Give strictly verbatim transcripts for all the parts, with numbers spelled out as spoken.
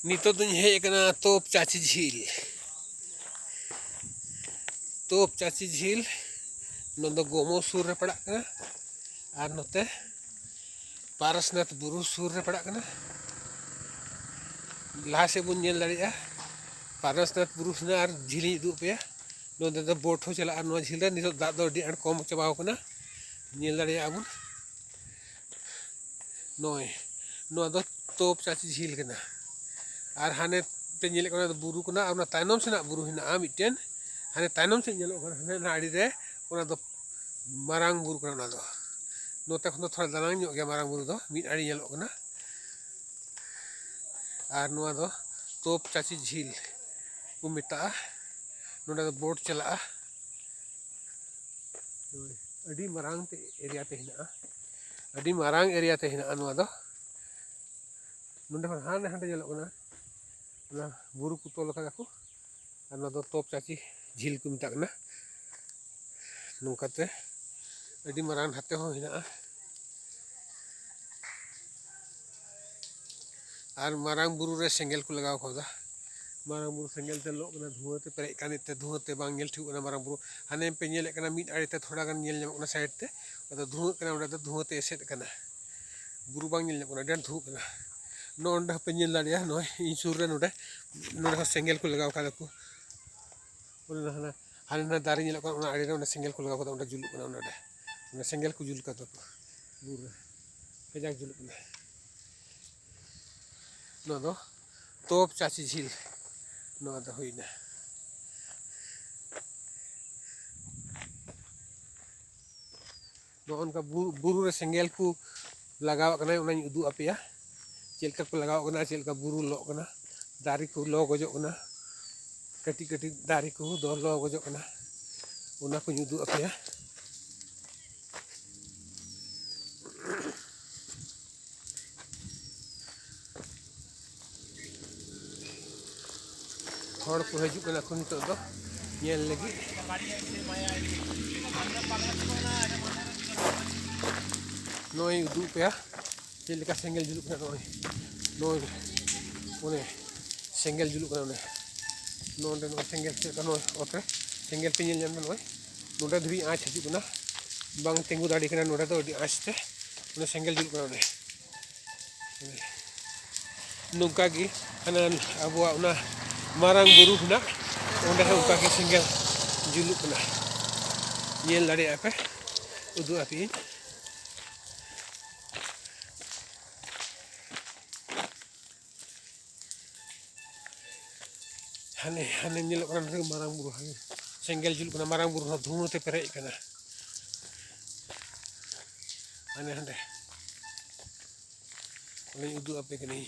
ᱱᱤᱛᱚᱜ ᱫᱚᱧ ᱦᱮᱡ ᱟᱠᱟᱱᱟ ᱛᱳᱯ ᱪᱟᱪᱤ ᱡᱷᱤᱞ᱾ ᱛᱳᱯ ᱪᱟᱪᱤ ᱡᱷᱤᱞ, ᱱᱚᱣᱟ ᱫᱚ ᱜᱚᱢᱚ ᱥᱩᱨ ᱨᱮ ᱯᱟᱲᱟᱜ ᱠᱟᱱᱟ ᱟᱨ ᱱᱚᱛᱮ ᱯᱟᱨᱟᱥᱱᱟᱛᱷ ᱵᱩᱨᱩ ᱥᱩᱨ ᱨᱮ ᱯᱟᱲᱟᱜ ᱠᱟᱱᱟ᱾ ᱞᱟᱦᱟ ᱥᱮᱫ ᱵᱚᱱ ᱧᱮᱞ ᱫᱟᱲᱮᱭᱟᱜᱼᱟ, ᱯᱟᱨᱟᱥᱱᱟᱛᱷ ᱵᱩᱨᱩ ᱥᱮᱱᱟᱜ ᱟᱨ ᱡᱷᱤᱞᱤᱧ ᱩᱫᱩᱜ ᱟᱯᱮᱭᱟ᱾ ᱱᱚᱸᱰᱮ ᱫᱚ ᱵᱳᱴ ᱦᱚᱸ ᱪᱟᱞᱟᱜᱼᱟ ᱱᱚᱣᱟ ᱡᱷᱤᱞ ᱨᱮ᱾ ᱱᱤᱛᱚᱜ ᱫᱟᱜ ᱫᱚ ᱟᱹᱰᱤ ᱟᱸᱴ ᱠᱚᱢ ᱪᱟᱵᱟᱣ ᱠᱟᱱᱟ, ᱧᱮᱞ ᱫᱟᱲᱮᱭᱟᱜᱼᱟ ᱵᱚᱱ᱾ ᱱᱚᱜᱼᱚᱭ ᱱᱚᱣᱟ ᱫᱚ ᱛᱳᱯ ᱪᱟᱪᱤ ᱡᱷᱤᱞ ᱠᱟᱱᱟ᱾ ᱟᱨ ᱦᱟᱱᱮ ᱯᱮ ᱧᱮᱞᱮᱫ ᱠᱟᱱᱟ, ᱚᱱᱟ ᱫᱚ ᱵᱩᱨᱩ ᱠᱟᱱᱟ᱾ ᱟᱨ ᱚᱱᱟ ᱛᱟᱭᱱᱚᱢ ᱥᱮᱱᱟᱜ ᱵᱩᱨᱩ ᱦᱮᱱᱟᱜᱼᱟ ᱢᱤᱫᱴᱮᱱ, ᱦᱟᱱᱮ ᱛᱟᱭᱱᱚᱢ ᱥᱮᱫ ᱧᱮᱞᱚᱜ ᱠᱟᱱᱟ, ᱦᱟᱱᱮ ᱚᱱᱟ ᱟᱲᱮ ᱨᱮ, ᱚᱱᱟ ᱫᱚ ᱢᱟᱨᱟᱝ ᱵᱩᱨᱩ ᱠᱟᱱᱟ᱾ ᱚᱱᱟ ᱫᱚ ᱱᱚᱛᱮ ᱠᱷᱚᱱ ᱫᱚ ᱛᱷᱚᱲᱟ ᱫᱟᱱᱟᱝ ᱧᱚᱜ ᱜᱮᱭᱟ ᱢᱟᱨᱟᱝ ᱵᱩᱨᱩ ᱫᱚ, ᱢᱤᱫ ᱟᱲᱮ ᱧᱮᱞᱚᱜ ᱠᱟᱱᱟ᱾ ᱟᱨ ᱱᱚᱣᱟ ᱫᱚ ᱛᱳᱯ ᱪᱟᱪᱤ ᱡᱷᱤᱞ ᱠᱚ ᱢᱮᱛᱟᱜᱼᱟ᱾ ᱱᱚᱸᱰᱮ ᱫᱚ ᱵᱳᱴ ᱪᱟᱞᱟᱜᱼᱟ᱾ ᱟᱹᱰᱤ ᱢᱟᱨᱟᱝ ᱛᱮ ᱮᱨᱤᱭᱟ ᱛᱮ ᱦᱮᱱᱟᱜᱼᱟ, ᱟᱹᱰᱤ ᱢᱟᱨᱟᱝ ᱮᱨᱤᱭᱟ ᱛᱮ ᱦᱮᱱᱟᱜᱼᱟ ᱱᱚᱣᱟ ᱫᱚ᱾ ᱱᱚᱸᱰᱮ ᱠᱷᱚᱱ ᱦᱟᱸᱰᱮ ᱦᱟᱸᱰᱮ ᱧᱮᱞᱚᱜ ᱠᱟᱱᱟ, ᱚᱱᱟ ᱵᱩᱨᱩ ᱠᱚ ᱛᱚᱞ ᱟᱠᱟᱫᱟ ᱠᱚ, ᱟᱨ ᱱᱚᱣᱟ ᱫᱚ ᱛᱚᱯ ᱪᱟᱪᱤ ᱡᱷᱤᱞ ᱠᱚ ᱢᱮᱛᱟᱜ ᱠᱟᱱᱟ᱾ ᱱᱚᱝᱠᱟᱛᱮ ᱟᱹᱰᱤ ᱢᱟᱨᱟᱝ ᱦᱟᱛᱮ ᱦᱚᱸ ᱦᱮᱱᱟᱜᱼᱟ᱾ ᱟᱨ ᱢᱟᱨᱟᱝ ᱵᱩᱨᱩ ᱨᱮ ᱥᱮᱸᱜᱮᱞ ᱠᱚ ᱞᱟᱜᱟᱣ ᱠᱟᱣᱫᱟ᱾ ᱢᱟᱨᱟᱝ ᱵᱩᱨᱩ ᱥᱮᱸᱜᱮᱞ ᱛᱮ ᱞᱚᱜ ᱠᱟᱱᱟ, ᱫᱷᱩᱣᱟᱹ ᱛᱮ ᱯᱮᱨᱮᱡ ᱠᱟᱱ ᱛᱮ, ᱫᱷᱩᱣᱟᱹ ᱛᱮ ᱵᱟᱝ ᱧᱮᱞ ᱴᱷᱤᱠᱚᱜ ᱠᱟᱱᱟ ᱢᱟᱨᱟᱝ ᱵᱩᱨᱩ᱾ ᱦᱟᱱᱮ ᱯᱮ ᱧᱮᱞᱮᱫ ᱠᱟᱱᱟ ᱢᱤᱫ ᱟᱲᱮ ᱛᱮ ᱛᱷᱚᱲᱟ ᱜᱟᱱ ᱧᱮᱞ ᱧᱟᱢᱚᱜ ᱠᱟᱱᱟ ᱥᱟᱭᱤᱰ ᱛᱮ, ᱟᱫᱚ ᱫᱷᱩᱣᱟᱹᱜ ᱠᱟᱱᱟ, ᱚᱸᱰᱮ ᱫᱚ ᱫᱷᱩᱣᱟᱹ ᱛᱮ ᱮᱥᱮᱫ ᱠᱟᱱᱟ, ᱵᱩᱨᱩ ᱵᱟᱝ ᱧᱮᱞ ᱧᱟᱢᱚᱜ ᱠᱟᱱᱟ, ᱟᱹᱰᱤ ᱟᱸᱴ ᱫᱷᱩᱣᱟᱹᱜ ᱠᱟᱱᱟ᱾ ᱱᱚᱜᱼᱚ ᱱᱚᱸᱰᱮ ᱦᱚᱸᱯᱮ ᱧᱮᱞ ᱫᱟᱲᱮᱭᱟᱜᱼᱟ, ᱱᱚᱜᱼᱚᱭ ᱤᱧ ᱥᱩᱨ ᱨᱮ ᱱᱚᱸᱰᱮ, ᱱᱚᱸᱰᱮ ᱦᱚᱸ ᱥᱮᱸᱜᱮᱞ ᱠᱚ ᱞᱟᱜᱟᱣ ᱠᱟᱫᱟ ᱠᱚ᱾ ᱚᱱᱟ ᱦᱟᱱᱟ, ᱦᱟᱱᱟ ᱦᱟᱱᱟ ᱫᱟᱨᱮ ᱧᱮᱞᱚᱜ ᱠᱟᱱᱟ, ᱚᱱᱟ ᱟᱲᱮ ᱨᱮ ᱚᱸᱰᱮ ᱥᱮᱸᱜᱮᱞ ᱠᱚ ᱞᱟᱜᱟᱣ ᱠᱟᱫᱟ, ᱚᱸᱰᱮ ᱡᱩᱞᱩᱜ ᱠᱟᱱᱟ, ᱚᱱᱟ ᱚᱸᱰᱮ, ᱚᱱᱟ ᱥᱮᱸᱜᱮᱞ ᱠᱚ ᱡᱩᱞ ᱠᱟᱫᱟ ᱠᱚ ᱵᱩᱨᱩ ᱨᱮ, ᱠᱟᱡᱟᱠ ᱡᱩᱞᱩᱜ ᱠᱟᱱᱟ᱾ ᱱᱚᱣᱟ ᱫᱚ ᱛᱚᱯ ᱪᱟᱪᱤ ᱡᱷᱤᱞ, ᱱᱚᱣᱟ ᱫᱚ ᱦᱩᱭᱱᱟ᱾ ᱱᱚᱜᱼᱚ ᱱᱚᱝᱠᱟ ᱵᱩ-, ᱵᱩᱨᱩ ᱨᱮ ᱥᱮᱸᱜᱮᱞ ᱠᱚ ᱞᱟᱜᱟᱣᱟᱜ ᱠᱟᱱᱟ, ᱚᱱᱟᱧ ᱩᱫᱩᱜ ᱟᱯᱮᱭᱟ᱾ ᱪᱮᱫ ᱞᱮᱠᱟ ᱠᱚ ᱞᱟᱜᱟᱣᱟᱜ ᱠᱟᱱᱟ, ᱪᱮᱫ ᱞᱮᱠᱟ ᱵᱩᱨᱩ ᱞᱚᱜ ᱠᱟᱱᱟ, ᱫᱟᱨᱮ ᱠᱚ ᱞᱚ ᱜᱚᱡᱚᱜ ᱠᱟᱱᱟ, ᱠᱟᱹᱴᱤᱡ ᱠᱟᱹᱴᱤᱡ ᱫᱟᱨᱮ ᱠᱚ ᱫᱚ ᱞᱚ ᱜᱚᱡᱚᱜ ᱠᱟᱱᱟ, ᱚᱱᱟ ᱠᱚᱧ ᱩᱫᱩᱜ ᱟᱯᱮᱭᱟ᱾ ᱦᱚᱲ ᱠᱚ ᱦᱤᱡᱩᱜ ᱠᱟᱱᱟ ᱠᱚ ᱱᱤᱛᱚᱜ ᱫᱚ ᱧᱮᱞ ᱞᱟᱹᱜᱤᱫ᱾ ᱱᱚᱜᱼᱚᱭ ᱩᱫᱩᱜ ᱯᱮᱭᱟ ᱪᱮᱫ ᱞᱮᱠᱟ ᱥᱮᱸᱜᱮᱞ ᱡᱩᱞᱩᱜ ᱠᱟᱱᱟ᱾ ᱱᱚᱜᱼᱚᱭ, ᱱᱚᱜᱼᱚᱭ ᱚᱱᱮ ᱥᱮᱸᱜᱮᱞ ᱡᱩᱞᱩᱜ ᱠᱟᱱᱟ᱾ ᱚᱱᱮ ᱱᱚᱰᱮ ᱱᱚᱜᱼᱚᱭ ᱥᱮᱸᱜᱮᱞ ᱪᱮᱫ ᱞᱮᱠᱟ ᱱᱚᱜᱼᱚᱭ ᱚᱛ ᱨᱮ ᱥᱮᱸᱜᱮᱞ ᱯᱮ ᱧᱮᱞ ᱧᱟᱢ ᱮᱫᱟ᱾ ᱱᱚᱜᱼᱚᱭ ᱱᱚᱰᱮ ᱫᱷᱟᱹᱵᱤᱡ ᱟᱸᱪ ᱦᱤᱡᱩᱜ ᱠᱟᱱᱟ, ᱵᱟᱝ ᱛᱤᱸᱜᱩ ᱫᱟᱲᱮ ᱠᱟᱱᱟ ᱱᱚᱰᱮ ᱫᱚ ᱟᱹᱰᱤ ᱟᱸᱪ ᱛᱮ᱾ ᱚᱱᱮ ᱥᱮᱸᱜᱮᱞ ᱡᱩᱞᱩᱜ ᱠᱟᱱᱟ ᱚᱸᱰᱮ᱾ ᱱᱚᱝᱠᱟ ᱜᱮ ᱦᱟᱱᱟ ᱟᱵᱚᱣᱟᱜ ᱚᱱᱟ ᱢᱟᱨᱟᱝ ᱵᱩᱨᱩ ᱦᱮᱱᱟᱜ, ᱚᱸᱰᱮ ᱦᱚᱸ ᱚᱱᱠᱟ ᱜᱮ ᱥᱮᱸᱜᱮᱞ ᱡᱩᱞᱩᱜ ᱠᱟᱱᱟ᱾ ᱧᱮᱞ ᱫᱟᱲᱮᱭᱟᱜᱼᱟ ᱯᱮ, ᱩᱫᱩᱜ ᱟᱯᱮ ᱤᱧ᱾ ᱦᱟᱱᱮ, ᱦᱟᱱᱮ ᱧᱮᱞᱚᱜ ᱠᱟᱱᱟ ᱱᱚᱰᱮ ᱢᱟᱨᱟᱝ ᱵᱩᱨᱩ, ᱦᱟᱱᱮ ᱥᱮᱸᱜᱮᱞ ᱡᱩᱞᱩᱜ ᱠᱟᱱᱟ, ᱢᱟᱨᱟᱝ ᱵᱩᱨᱩ ᱦᱚᱸ ᱫᱷᱩᱶᱟᱹ ᱛᱮ ᱯᱮᱨᱮᱡ ᱠᱟᱱᱟ᱾ ᱦᱟᱱᱮ ᱦᱟᱸᱰᱮ ᱚᱱᱮᱧ ᱩᱫᱩᱜ ᱟᱯᱮ ᱠᱟᱹᱱᱟᱹᱧ,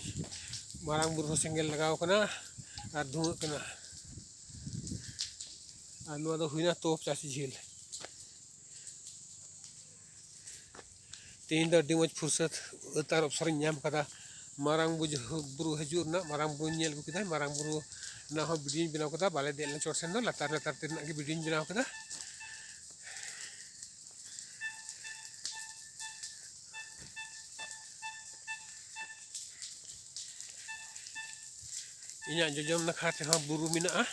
ᱢᱟᱨᱟᱝ ᱵᱩᱨᱩ ᱦᱚᱸ ᱥᱮᱸᱜᱮᱞ ᱞᱟᱜᱟᱣ ᱠᱟᱱᱟ ᱟᱨ ᱫᱷᱩᱶᱟᱹᱜ ᱠᱟᱱᱟ᱾ ᱟᱨ ᱱᱚᱣᱟ ᱫᱚ ᱦᱩᱭᱱᱟ ᱛᱚᱯ ᱪᱟᱥᱤ ᱡᱷᱤᱞ᱾ ᱛᱮᱦᱮᱧ ᱫᱚ ᱟᱹᱰᱤ ᱢᱚᱡᱽ ᱯᱷᱩᱨᱥᱟᱹᱛ ᱟᱹᱛ ᱟᱨ ᱚᱯᱥᱚᱨᱤᱧ ᱧᱟᱢ ᱠᱟᱫᱟ ᱢᱟᱨᱟᱝ ᱵᱩᱡ-, ᱵᱩᱨᱩ ᱦᱤᱡᱩᱜ ᱨᱮᱱᱟᱜ᱾ ᱢᱟᱨᱟᱝ ᱵᱩᱨᱩᱧ ᱧᱮᱞ ᱟᱹᱜᱩ ᱠᱮᱫᱟ, ᱢᱟᱨᱟᱝ ᱵᱩᱨᱩ ᱨᱮᱱᱟᱜ ᱦᱚᱸ ᱵᱷᱤᱰᱤᱭᱳᱧ ᱵᱮᱱᱟᱣ ᱠᱟᱫᱟ᱾ ᱵᱟᱞᱮ ᱫᱮᱡ ᱞᱮᱱᱟ ᱪᱚᱴ ᱥᱮᱱ ᱫᱚ, ᱞᱟᱛᱟᱨ ᱞᱟᱛᱟᱨ ᱛᱮ ᱨᱮᱱᱟᱜ ᱜᱮ ᱵᱷᱤᱰᱤᱭᱳᱧ ᱵᱮᱱᱟᱣ ᱠᱟᱫᱟ᱾ ᱤᱧᱟᱹᱜ ᱡᱚᱡᱚᱢ ᱱᱟᱠᱷᱟ ᱛᱮᱦᱚᱸ ᱵᱩᱨᱩ ᱢᱮᱱᱟᱜᱼᱟ,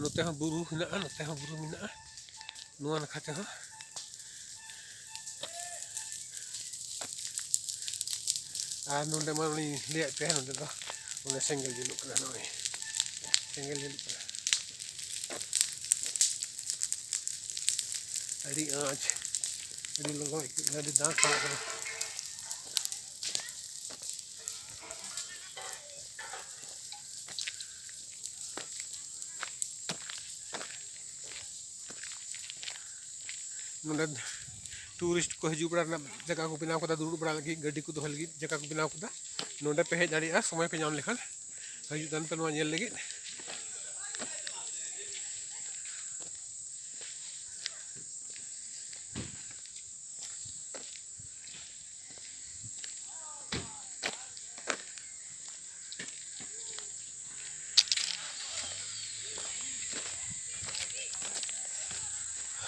ᱱᱚᱛᱮ ᱦᱚᱸ ᱵᱩᱨᱩ ᱢᱮᱱᱟᱜᱼᱟ, ᱱᱚᱛᱮ ᱦᱚᱸ ᱵᱩᱨᱩ ᱢᱮᱱᱟᱜᱼᱟ, ᱱᱚᱣᱟ ᱱᱟᱠᱷᱟ ᱛᱮᱦᱚᱸ᱾ ᱟᱨ ᱱᱚᱰᱮ ᱢᱟ ᱚᱱᱮᱧ ᱞᱟᱹᱭᱟᱫ ᱯᱮᱭᱟ, ᱱᱚᱰᱮ ᱫᱚ ᱚᱱᱮ ᱥᱮᱸᱜᱮᱞ ᱡᱩᱞᱩᱜ ᱠᱟᱱᱟ, ᱱᱚᱜᱼᱚᱭ ᱥᱮᱸᱜᱮᱞ ᱡᱩᱞᱩᱜ ᱠᱟᱱᱟ᱾ ᱟᱹᱰᱤ ᱟᱸᱪ, ᱟᱹᱰᱤ ᱞᱚᱞᱚ ᱟᱹᱭᱠᱟᱹᱜ ᱠᱟᱱᱟ, ᱟᱹᱰᱤ ᱫᱟᱜ ᱯᱟᱲᱟᱜ ᱠᱟᱱᱟ᱾ ᱱᱚᱰᱮ ᱴᱩᱨᱤᱥᱴ ᱠᱚ ᱦᱤᱡᱩᱜ ᱵᱟᱲᱟ ᱨᱮᱱᱟᱜ ᱡᱟᱭᱜᱟ ᱠᱚ ᱵᱮᱱᱟᱣ ᱠᱟᱫᱟ, ᱫᱩᱲᱩᱵ ᱵᱟᱲᱟ ᱞᱟᱹᱜᱤᱫ, ᱜᱟᱹᱰᱤ ᱠᱚ ᱫᱚᱦᱚᱭ ᱞᱟᱹᱜᱤᱫ ᱡᱟᱭᱜᱟ ᱠᱚ ᱵᱮᱱᱟᱣ ᱠᱟᱫᱟ᱾ ᱱᱚᱰᱮ ᱯᱮ ᱦᱮᱡ ᱫᱟᱲᱮᱭᱟᱜᱼᱟ, ᱥᱚᱢᱚᱭ ᱯᱮ ᱧᱟᱢ ᱞᱮᱠᱷᱟᱱ ᱦᱤᱡᱩᱜ ᱛᱟᱦᱮᱱ ᱯᱮ ᱱᱚᱣᱟ ᱧᱮᱞ ᱞᱟᱹᱜᱤᱫ᱾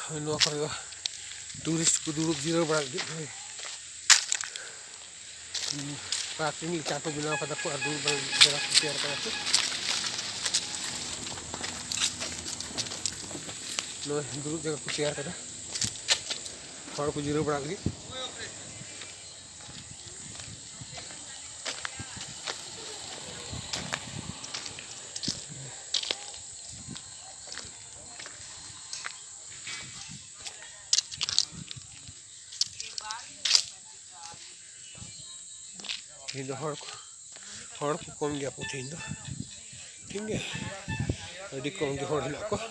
ᱦᱳᱭ, ᱱᱚᱣᱟ ᱠᱚᱨᱮ ᱫᱚ ᱴᱩᱨᱤᱥᱴ ᱠᱚ ᱫᱩᱲᱩᱵ ᱡᱤᱨᱟᱹᱣ ᱵᱟᱲᱟ ᱞᱟᱹᱜᱤᱫ᱾ ᱦᱳᱭ, ᱯᱟᱨᱠᱤᱝ ᱞᱮᱠᱟ ᱠᱚ ᱵᱮᱱᱟᱣ ᱠᱟᱫᱟ ᱠᱚ ᱟᱨ ᱫᱩᱲᱩᱵ ᱵᱟᱲᱟ ᱞᱟᱹᱜᱤᱫ ᱡᱟᱭᱜᱟ ᱠᱚ ᱛᱮᱭᱟᱨ ᱠᱟᱫᱟ ᱠᱚ᱾ ᱱᱚᱜᱼᱚᱭ ᱫᱩᱲᱩᱵ ᱡᱟᱭᱜᱟ ᱠᱚ ᱛᱮᱭᱟᱨ ᱠᱟᱫᱟ ᱦᱚᱲ ᱠᱚ ᱡᱤᱨᱟᱹᱣ ᱵᱟᱲᱟ ᱞᱟᱹᱜᱤᱫ᱾ ᱛᱮᱦᱮᱧ ᱫᱚ ᱦᱚᱲ ᱠᱚ, ᱦᱚᱲ ᱠᱚ ᱠᱚᱢ ᱜᱮᱭᱟ ᱠᱚ ᱛᱮᱦᱮᱧ ᱫᱚ, ᱴᱷᱤᱠ ᱜᱮᱭᱟ, ᱟᱹᱰᱤ ᱠᱚᱢ ᱜᱮ ᱦᱚᱲ ᱦᱮᱱᱟᱜ ᱠᱚᱣᱟ᱾